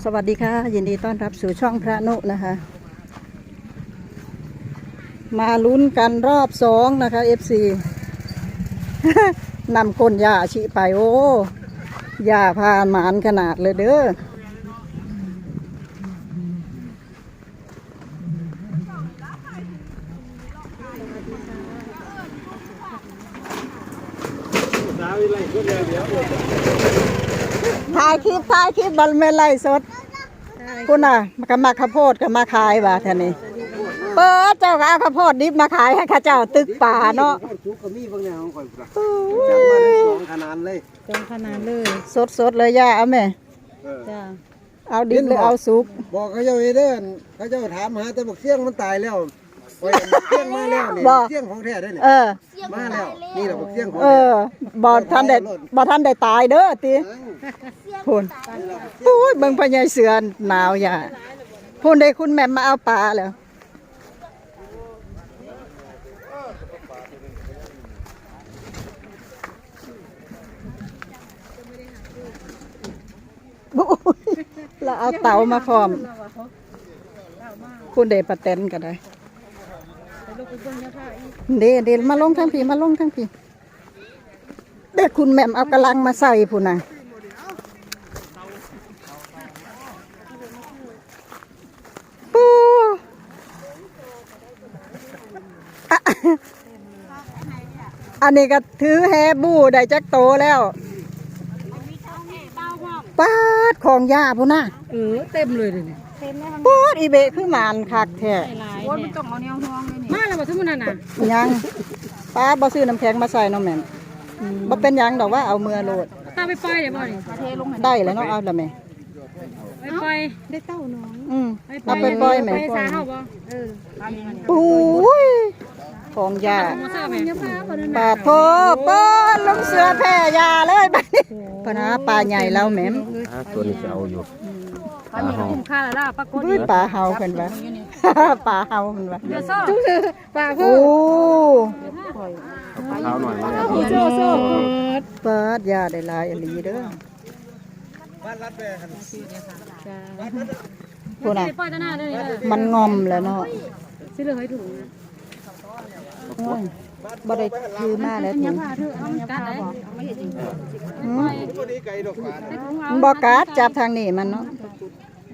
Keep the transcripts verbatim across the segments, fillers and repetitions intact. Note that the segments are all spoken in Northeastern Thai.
สวัสดีค่ะ ยินดีต้อนรับสู่ช่องพระนุนะคะ มาลุ้นกันรอบสองนะคะ เอฟซี นำก้นย่าชิไป โอ้ ย่าพาหมานขนาดเลยเด้อ ถ่ายคลิป ถ่ายคลิป บ่แม่นไลฟ์สด พุ้นน่ะ ก็มาข้าวโพดก็มาขายว่าแถวนี้ เปิดเจ้าก็เอาข้าวโพดดิบมาขายให้ข้าเจ้าตึกป่าเนาะ สุกก็มีบางแนวของข่อยพุ้นล่ะ โอ้ย จัดมาทั้งสองขนาดเลย สองขนาดเลย สดๆเลยย่า เอาแม่ เออ จ้า เอาดิบหรือเอาสุก บอกเขาเจ้าเด้อ เขาเจ้าถามหาแต่บักเสี่ยงมันตายแล้ว ข่อยเอาบักเสี่ยงมาแล้วนี่ บ่ เสี่ยงของแท้เด้อนี่ เออ มาแล้ว นี่แหละบักเสี่ยงของ เอ แท้ อ บ่ทันได้ บ่ทันได้ตายเด้อติ ยัง พุ้น โอ้ย เบิ่งพ่อใหญ่เสือหนาวย่า พุ้นได้คุณแม่มาเอาปลาแล้ว โอ้ย แล้วเอาเต๋ามาพร้อม พุ้นได้ป้าแตนก็ได้ เด้เด้ มาลงทางพี้ มาลงทางพี้ เด้คุณแม่มเอากะลังมาใส่พุ้นน่ะ ปู๊ อะ อันนี้ก็ถือแฮบูได้จักโตแล้ว ปาดของย่าพุ้นน่ะ เออ เต็มเลยเดี๋ยวนี้ ปาดอีเบะคือหมานคักแท้ หลาย โอ้ย มันต้องเอาแนวห่วงเลยนี่ มาแล้วบ่ซุมื้อนั้นน่ะ ยัง ปาดบ่ซื้อน้ำแข็งมาใส่เนาะแม่น อืม บ่เป็นหยังดอกว่าเอาเมือโลด ตาไปปล่อยเดี๋ยวบ่นี่ ได้แล้วเนาะ เอาละแม่ ไปปล่อย ได้เต้าน้อย อืม ไปปล่อย เอาไปปล่อยแม่ ไปสาเขาบ่ เออ ปุ้ย ของย่า เอามาเสิร์ฟแม่ ปาดโท เปิ้นลุงเสือแผ่ย่าเลยบัดนี้ โอ้ ปะนะปลาใหญ่แล้วแม่ม อ่า ตัวนี้จะเอาอยู่ ปลาหอม คุ้มค่าแล้วล่ะ ปลากด อุ้ย ปลาเฮาเพิ่นว่า ปลาเฮาเพิ่นว่า เดี๋ยวโซ่ ปลาเพิ่ โอ้ ม เอาเท้าหน่อยมาเลย โซ่ โซ่ เปิดย่าได้หลายอีหลีเด้อ จ้า พุ้นน่ะ ปล่อยตะหน้าเลยเด้อ มันงอมแล้วเนาะ ซื้อเลยถุงนะ โอ้ย บ่ได้ถือมาแล้วถุง เอามันกัดเลย อืม ใส่ถุงเอา มันบ่กัด จับทางนี้มันเนาะ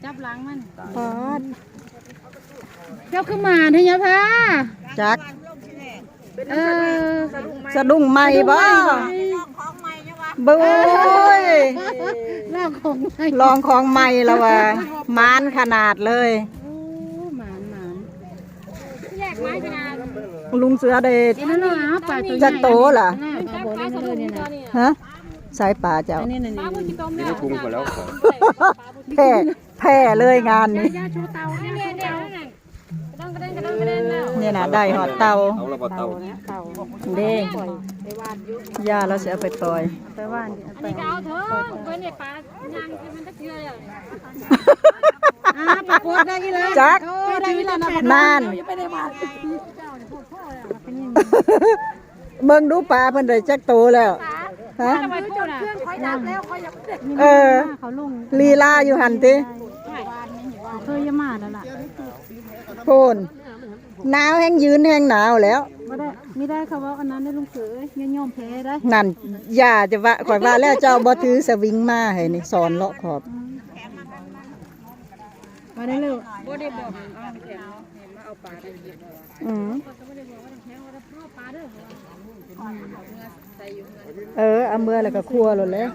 จับหลังมัน ปาด เจ้าคือหมาเนี่ยยะพา จัก เออ สะดุ้งใหม่บ่ สะดุ้งใหม่ เบ้ย ลองของใหม่ ลองของใหม่แล้วว่า หมานขนาดเลย โอ้ หมาน หมาน ลุงเสือได้ เดี๋ยวนั่นน่ะ ปลาตัวใหญ่ จักโตล่ะ น่ะ เอาบ่ได้เลยเนี่ยนะ ฮะ สายปลาเจ้า อันนี้น่ะ นี่ นี่ นี่ นี่ นี่ แผ่ แผ่เลยงานนี้ ย่าชูเตา ย่าชูเตา เนี่ยนะ ได้ฮอดเต่า เอาละบ่เต่า เด้ ย่าเราสิเอาไปปล่อย ไปว่าน อันนี้ก็เอาเถอะ ไปเนี่ยปลาย่างที่มันจะเชื่อเลย อ่า ปลาโคตรได้อีหละ จัก โอ้ ได้อีหละนะ นั่น เบิ่งดูปลาเพิ่นได้จักโตแล้ว ฮะ เออ ลีลาอยู่หั่นติ เคยมาแล้วล่ะ โพน หนาวแฮงยืนแฮงหนาวแล้ว บ่ได้ ไม่ได้ เขาว่าอันนั้นได้ลุงเสือเอ้ย อย่ายอมแพ้ได้ นั่น อย่าจะว่า ข่อยว่าแล้วเจ้าบ่ถือสวิงมาให้นี่ สอนเลาะขอบ อืม มาได้เลย บ่ได้บอกเอาแขนเอาแขนมาเอาปลาได้กิน อืม เออ เอาเมือแล้วก็ครัวโลดแล้ว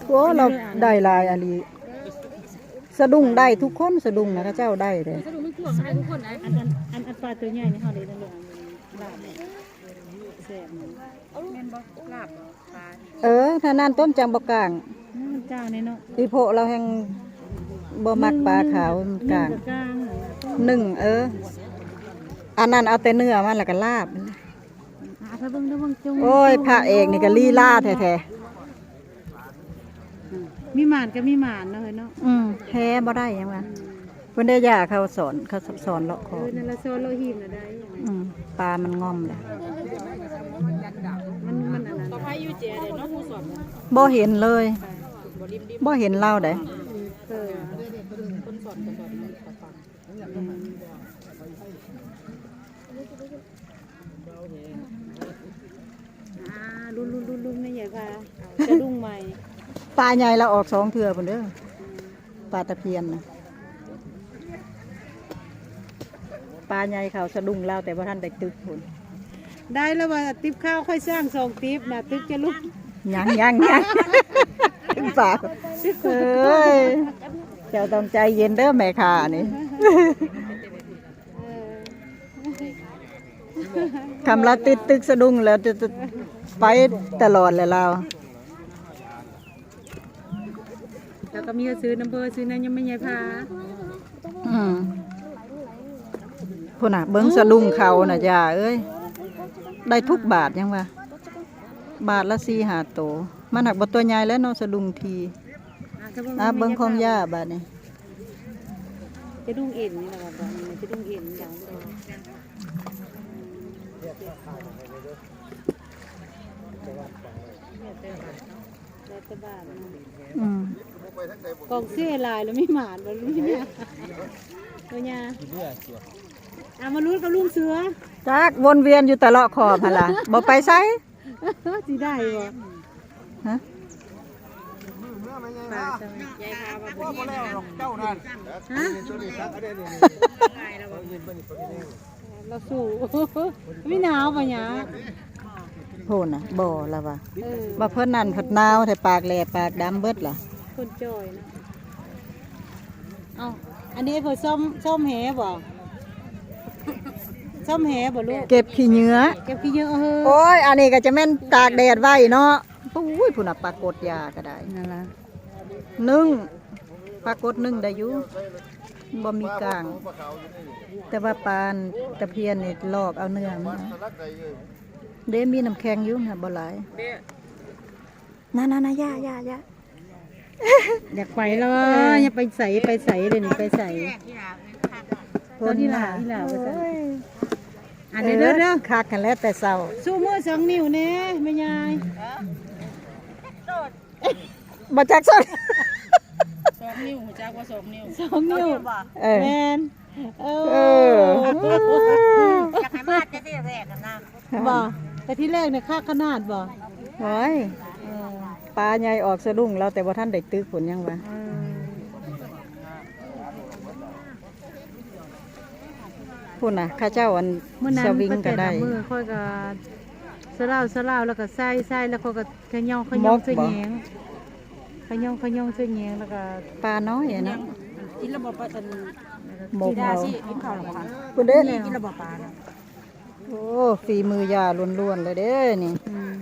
โอ้ เราได้หลายอีหลี สะดุ้งได้ทุกคน สะดุ้งนะ เขาเจ้าได้เลย สะดุ้งมันกลัวมันได้ทุกคนนะ อัน อัน อัน อันปลาตัวใหญ่นี่เขาเลยนั่นเลย ลาบ แซ่บ แม่นบ่ ลาบ ปลา เออ ถ้านั่นต้มจังบ่กลาง อืม มันจางแน่เนาะ อีโพะเราแฮงบ่มักปลาขาว มันกลาง นึ่งก็กลาง นึ่ง เออ อันนั้นเอาแต่เนื้อมันแล้วก็ลาบ อ่ะ ถ้าเบิ่งเด้อ เบิ่งจุ่ม โอ้ย พระเอกนี่ก็ลีลาแท้ๆ มีหมานก็มีหมานเนาะเฮ้ยเนาะ อืม แพ้บ่ได้หยังวะ เพิ่นได้ย่าเขาสอน เขาสอนเลาะข เอ อบ อ นั่นละ สอนเลาะหินน่ะได้ อืม ปลามันง่อมแหละ มัน มันอันนั้น บ่เห็นเลย บ่เห็นเราได๋ เออ สะดุ้งใหม่ ปลาใหญ่ลาวออกสองเทื่อพุ้นเด้อ ปลาตะเพียนนะ ปลาใหญ่เขาสะดุ้งลาวแต่ว่าท่านได้ตึกพุ้น ได้แล้วว่าติ๊บข้าวค่อยสร้างสองติ๊บนะ ตึกจะลุก ยังยังยัง เปล่า เอ้ย เจ้าต้องใจเย็นเด้อแม่ค้านี่ เออ คำละติดตึกสะดุ้งแล้วจะ จะไปตลอดเลยลาว แล้วก็มีซื้อน้ำเบอร์ซื้อน้ำยังไม่ใหญ่พา อืม พุ้นน่ะ เบิ่งสะดุ้งเขาน่ะ ย่าเอ้ย ได้ทุกบาทยังวะ บาทละสี่ห้าโต มันหนักบ่ตัวใหญ่แล้วเนาะ สะดุ้งที อ่ะ ถ้าเบิ่ง อ่ะ เบิ่งของย่าบาดนี้ จะดุ้งเอ็นนี่แหละว่าบ่ มันจะดุ้งเอ็นอย่างเดียว แล้วแต่บาทเนาะ อืม กองเสื้อลายแล้วไม่หมานบ่รู้เนี่ย ตัวยา อ่ะ มาลุ้นกับลุงเสือ จักวนเวียนอยู่แต่เลาะขอบหั่นล่ะ บ่ไปไส สิได้บ่ ฮะ ปลาจัง ยายพาว่าบ่มี ฮะ เราสู้ ไม่หนาวปะเนี่ย โหน่ะ บ่ละวะ เออ บ่เพิ่นนั่นผัดหนาว แต่ปากแหลบปากดำเบิดล่ะ คนจ่อยนะ เอ้า อันนี้เพิ่นซ่อม ซ่อมแหบ่ ซ่อมแหบ่ลูก เก็บขี้เหงื่อ เก็บขี้เหงื่อ เออ โอ้ย อันนี้ก็จะแม่นตากแดดไว้เนาะ อุ้ย พุ้นน่ะ ปลากดยาก็ได้ นั่นล่ะ นึ่ง ปลากดนึ่งได้อยู่ บ่มีกลาง แต่ว่าปลาตะเพียนนี่ลอกเอาเนื้อมา เด้ มีน้ำแข็งอยู่นะ บ่หลาย นั่นๆๆ ย่าๆๆ อยากไปแล้ว เออ อย่าไปใส ไปใสเลยนี่ ไปใส ตอนนี้ล่ะ นี่ล่ะ ว่าซั่น โอ้ย อันนี้เด้อ เด้อ คักกันแล้วแต่เช้า สู้มือสองนิ้วแน่ แม่ยาย บ่จักสอง สองนิ้ว รู้จักว่าสองนิ้ว สองนิ้ว เออ แม่น เออ เออ อยากให้มาแต่ทีแรกอะนะ บ่ แต่ทีแรกเนี่ยคักขนาดบ่ โอ้ย เออ ปลาใหญ่ออกสะดุ้งลาวแต่บ่ทันได้ตึกพุ้นยังวะ เออ พุ้นน่ะ เขาเจ้าอัน มื้อนั้น สวิงก็ได้ ข้อยไปแต่ละมื้อ ข้อยก็สะลาว สะลาว แล้วก็ใส่ ใส่ แล้วข้อยก็เขย่า เขย่า หมกบ่ ใส่แหนง เขย่า เขย่า ใส่แหนง แล้วก็ ปลาน้อยอะเนาะ กินแล้วบ่ปลา อัน หมก กิน เอา สิ กินข้าวแล้วบ่คะ พุ้นเด้ นี่กินแล้วบ่ปลาน่ะ โอ้ ฝีมือย่าล้วนๆเลยเด้นี่ อืม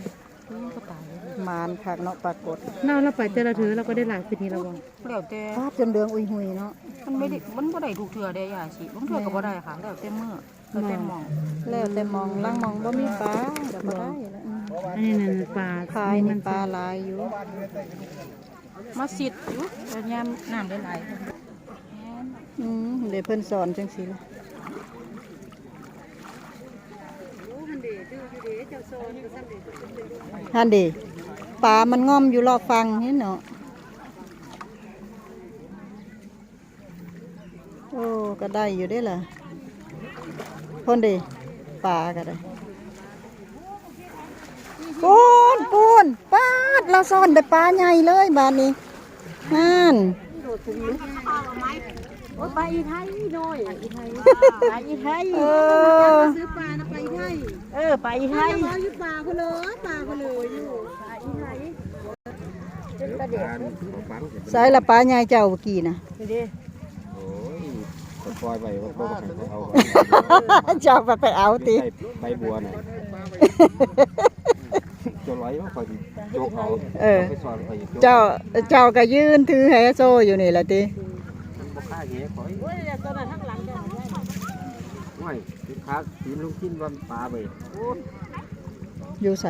หมานคักเนาะ ปลากด ลาว ลาวไปแต่ละเทื่อลาวก็ได้หลายคือนี้แล้วบ่ แล้วแต่ ปาดจนเหลืองอุ้ยหุยเนาะ มันไม่ได้ มันบ่ได้ทุกเทื่อเด้ย่าสิ บางเทื่อก็บ่ได้ค่ะ แล้วแต่มื้อ แล้วแต่หม่อง แล้วแต่หม่อง ลางหม่องบ่มีปลาก็บ่ได้ละ อืม อันนี้นั่นปลา ขายนี่ปลาหลายอยู่ มาสิดอยู่ แต่ยามน้ำหลายๆ อืม เดี๋ยวเพิ่นสอนจังซี่ล่ะ หั่นเด้ ปลามันง่อมอยู่รอบฝั่งนี่เนาะ โอ้ ก็ได้อยู่เด้ล่ะ พุ้นเด้ ปลาก็ได้ ปูน ปูน ปาด ลาวซ่อนได้ปลาใหญ่เลยบาดนี้ นั่น โอ้ย ปลาอีไทยน้อย อีไทย ปลาอีไทย เออ ซื้อปลานะ ปลาอีไทย เออ ปลาอีไทย ปลาอยู่ป่าเขาเลย ป่าเขาเลยอยู่ ปลาอีไทย ใส่ละปลาใหญ่เจ้าเมื่อกี้นะ นี่เด้ โอ้ย ปล่อยไปว่าเขาบ่ให้เขาเอา เจ้าไป ไปเอาติ ใบบัวน่ะ เจ้าลอยว่าข้อยสิโจกเอา เออ ไปสอนข้อยสิโจก เจ้า เจ้าก็ยืนถือแหโซ่อยู่นี่แหละติ มันบ่ฆ่าแหข้อย โอ้ย เดี๋ยวตอนนั้นข้างหลังจะ ไม่ สิขาตีนลงกินวันปลาไป โอ้ย อยู่ไส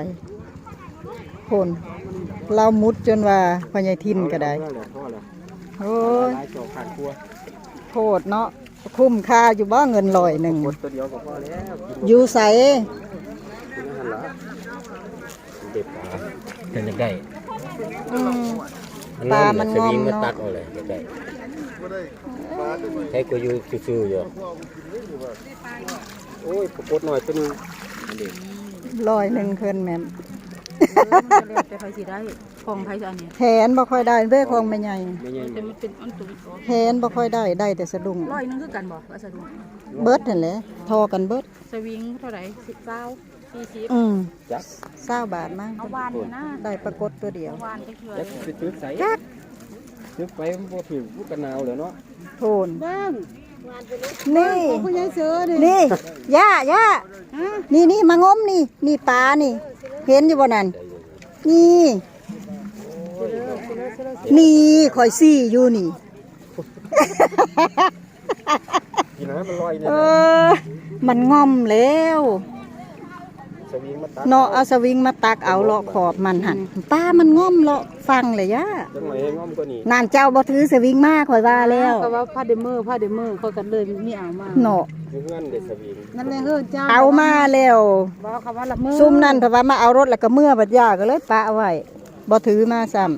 พุ้น ลาวมุดจนว่าพ่อใหญ่ถิ่นก็ได้ พอแล้ว พอแล้ว โอ้ย หลายจอกข้างครัว โพดเนาะ คุ้มค่าอยู่บ่เงินร้อยหนึ่ง กดตัวเดียวก็พอแล้ว อยู่ไส กินอาหารละ เด็ดปลา เพิ่นอยากได้ อืม อันนั้น ปลามัน สวิง งอม มา เนาะ ตักเอาเลย อยากได้ ให้กูอยู่ซื่อๆอยู่ โอ้ย ปรากฏหน่อยตัวหนึ่ง ร้อยหนึ่งเพิ่นแม่น เออ มันก็แล้วแต่ไผสิได้ ของไผอันนี้ แขนบ่ค่อยได้เด้ ของแม่ใหญ่ แม่ใหญ่ แต่มันเป็นอันตุ่ม แขนบ่ค่อยได้ ได้แต่สะดุ้ง ร้อยหนึ่งคือกันบ่ ว่าสะดุ้ง เบิดหั่นแหละ ทอกันเบิด สวิงเท่าไหร่ สิบ ซาว สี่สิบ อืม จัก ซาวบาทมั้ง เอาวานนี่นะ ได้ปรากฏตัวเดียว วานจักเทื่อ จักไปตึกใส จัก ตึกไปมันบ่ถือมันก็หนาวแล้วเนาะ โพน เบิ่ง นี่ ของผู้ใหญ่เสือนี่ นี่ ย่า ย่า ฮะ นี่ นี่ มางมนี่ นี่ปลานี่ เห็นอยู่บ่นั่น นี่ นี่ ข่อยซี้อยู่นี่ กินให้มันลอยเนี่ย เอ นะ อ มันง่อมแล้ว สวิงมาตัก เนาะ เอาสวิงมาตักเอาเลาะขอบมันหั่น ปลามันง่อมเลาะฝั่งเลยย่า จังหน่อยให้ง่อมกว่านี้ นั่นเจ้าบ่ถือสวิงมาข่อยว่าแล้ว ก็ว่าพาเดเมอร์ พาเดเมอร์ เขาก็เลยมีเอามา เนาะ อยู่เฮือนเด้สวิง นั่นแหละเฮือนเจ้า เอามาแล้ว ว่าเขาว่าละเมอ ซุมนั่นเพิ่นว่ามาเอารถแล้วก็เมือบัดย่าก็เลยปะไว้ บ่ถือมาซ้ำ